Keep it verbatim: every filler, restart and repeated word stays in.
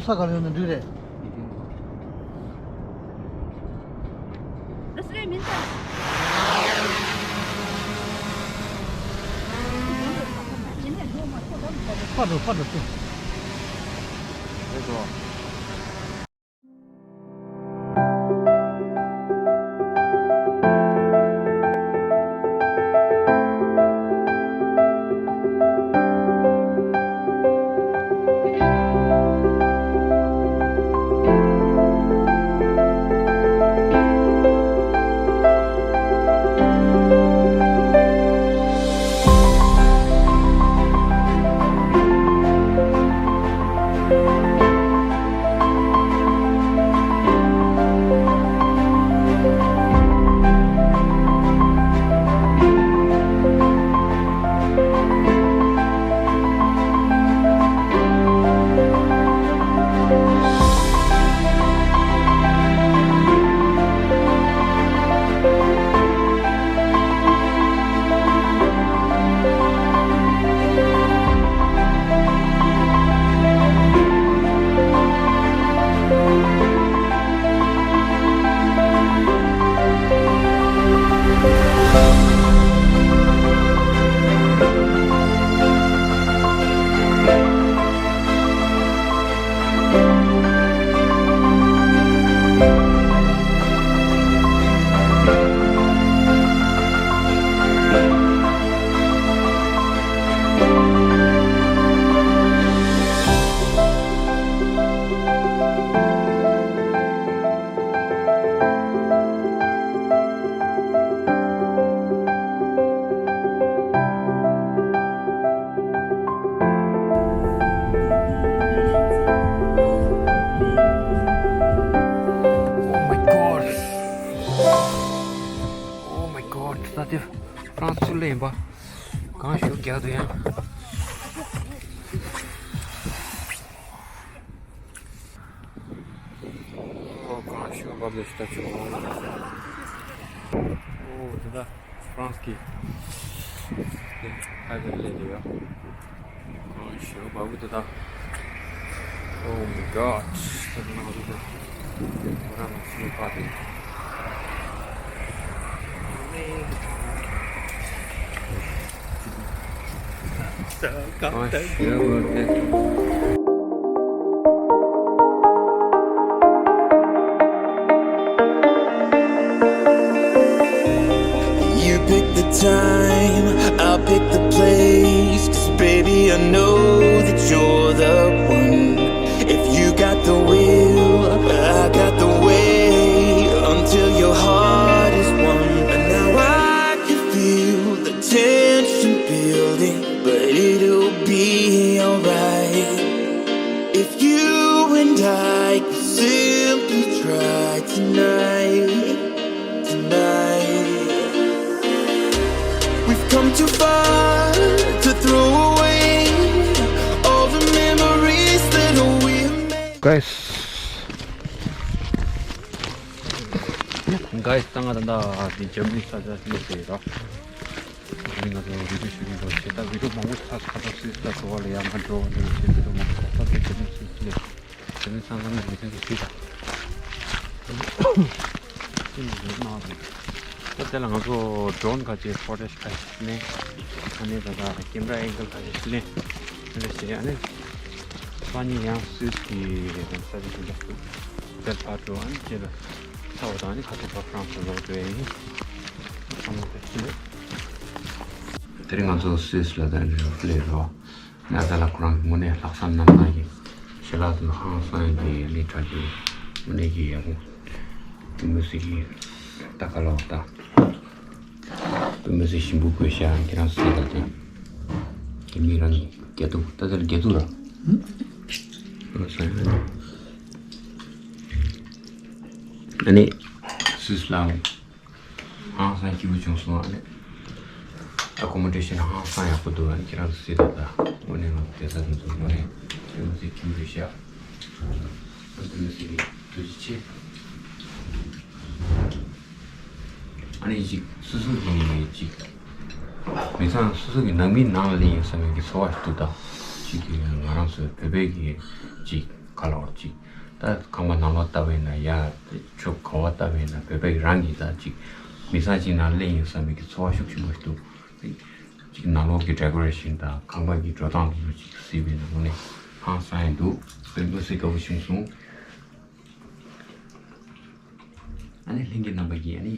ས་ག་ལ་ཡོང་ན་འགྲིག་རེད། ཕར་འགྲོ་ཕར་འགྲོ་ཤོག Oh my god. Oh my god. ད་དེ་ཧྥ་རན་སི་ཚུར་སླེབས་ཡིན་པ། གང་ཞུ་རྒྱག་དུ་ཡང་། ཨོ། གང་ཞུ་བབ་ལེ་ཤི་ད་ཆུ་བོ། ཨོ། དེ་ད་ཧྥ་རན་སི་གི་ཧའི་ཝེ་ལ་སླེབས་ཡོད། གང་ཞུ་བབ་དེ་ད། Oh my god. ད་ནང་དུ་ད་ཁོ་རང་ལ་ཤུ་པ་དེ། You pick the time, I'll pick the place. 'Cause baby, I know that you're the one. If you got the will, I got the way. Until your heart is won. And now I can feel the tension building, but it'll be alright. If you and I could simply try tonight, tonight. We've come too far to throw away all the memories that we made. Guys. Guys, ད་ང་ད་ལྟ་འདི་འཇམ་རིང་ས་ཆ་སླེབས་ཟེར་ར། ང་ཚོ་བི་ཌིའོ་ཤུ་ཊིང་འགྲོ་བྱེད། ད་བི་ཌིའོ་མང་པོ་ཚར་ཚར་ཚར་སུས་ད་བཟོ་བ་ལ་ཡང་ང་འགྲོ་བ་འདྲ་བྱེད། བི་ཌིའོ་མང་པོ་ཚར་ཚར་དེ་དེ་ནས་སུས་སླེབས། དེ་ནས་སང་སང་ནས་མི་ཚང་གི་སུས་ད་སུས་ནས་གནང་རེད། ད་དེ་ལ་ང་ཚོ་ཌོ་རོན་ཁ་ཅིག་ཕུ་ཊེཇ་ཁ་ཅིག་ལེན། ཨ་ནི་ད་ད་ཀེམ་ར་ཨེང་གལ་ཁ་ཅིག་ལེན། དེ་འདྲ་བྱས། ཨ་ནི་སང་ཉིན་ཡང་སུས་ཀྱི་ས་ཆ་དེ་འདྲ་སུ་དེར་ཕར་འགྲོ། ཨ་ནི་རྗེས་ལ་ཚ་བ་དང་ཨ་ནི་ཁ་ཐུག་ཕར་ཧྥ་རན་སི་ལ་འགྲོ་ཡ་ཡིན། ཨ་ནི་དེ་ཚོ་དེ་རིང་ང་ཚོ་སུས་ལ་ད་འདྲ་སླེབས་རོགས། ང་ད་ལ་ཁོ་རང་གི་དངོས་གནས་ལྷག་བསམ་རྣམ་དག་གི་ཞལ་ལག་དེ་ཚོ་ཧང་སང་ཡོད་ཀྱི་ལས་དྲག་གི་དངོས་གནས་ཀྱི་ཡག་པོ། དུ་མི་སི་གི་ད་ག་ལོག་ད། དུ་མི་སི་ཞིམ་པོ་བགོས་ཤག་ཁྱེད་རང་སུས་ད་དེ། དེ་མི་རང་གི་རྒྱ་ཐུག་ད་དེར་རྒྱ་ཐུག་ར། ཧང་སང་ཡོད། ཨ་ནི་སུས་ལ། ཧང་སང་སྐྱིད་པོ་བྱུང་སོང་། ཨ་ནི་ཨ་ཀོ་མོ་ཌེ་ཤན་ཧང་སང་ཡག་པོ་འདུག་ཨ་ནི་ཁྱེད་རང་ཚོ་སུས་ད་ད་དངོས་གནས་ང་ཚོ་བསྡད་ས་དེ་ཚོ་དངོས་གནས་དངོས་གནས་སྐྱིད་པོ་རེད་ཤག་ཨ་ནི་སུས་ཐུགས་རྗེ་ཆེ། ཨ་ནི་ཅིག་སོ་སོ་གི་ཅིག་མི་ཚང་སོ་སོ་གི་ནང་མི་ནང་ལ་ཡིན་བསམ་ཡག་གི་ཚོར་བ་ཞིག་འདུག་ད་ཅིག་གི་ང་རང་ཚོ་བོད་པའི་གི་ཅིག་ག་ལ་བར་ཅིག་ད་ཁང་པ་ནང་ལོགས་ལྟ་བས་ན་ཡ། ཕྱོགས་ག་བ་ལྟ་བས་ན་བོད་པའི་རང་གི་ད་ཅིག་མི་ཚང་གཅིག་ནང་སླེབས་ཡིན་བསམ་པའི་གི་ཚོར་བ་ཤུགས་ཆེན་པོ་ཞིག་འདུག་ཅིག་ནང་ལོགས་ཀྱི་ཌེ་ཀོ་རེ་ཤན་དང་ཁང་པ་གི་འགྲོ་སྟངས་དེ་ཚོ་ཅིག་གཟིགས་པས་ན་དངོས་གནས་ཧང་སང་ཡང་འདུག་དཔེ་མི་སྲིད་དགའ་པོ་བྱུང་སོང་། ཨ་ནི་ལྷན་རྒྱས་རྣམ་པ་གིས་ཨ་ནི།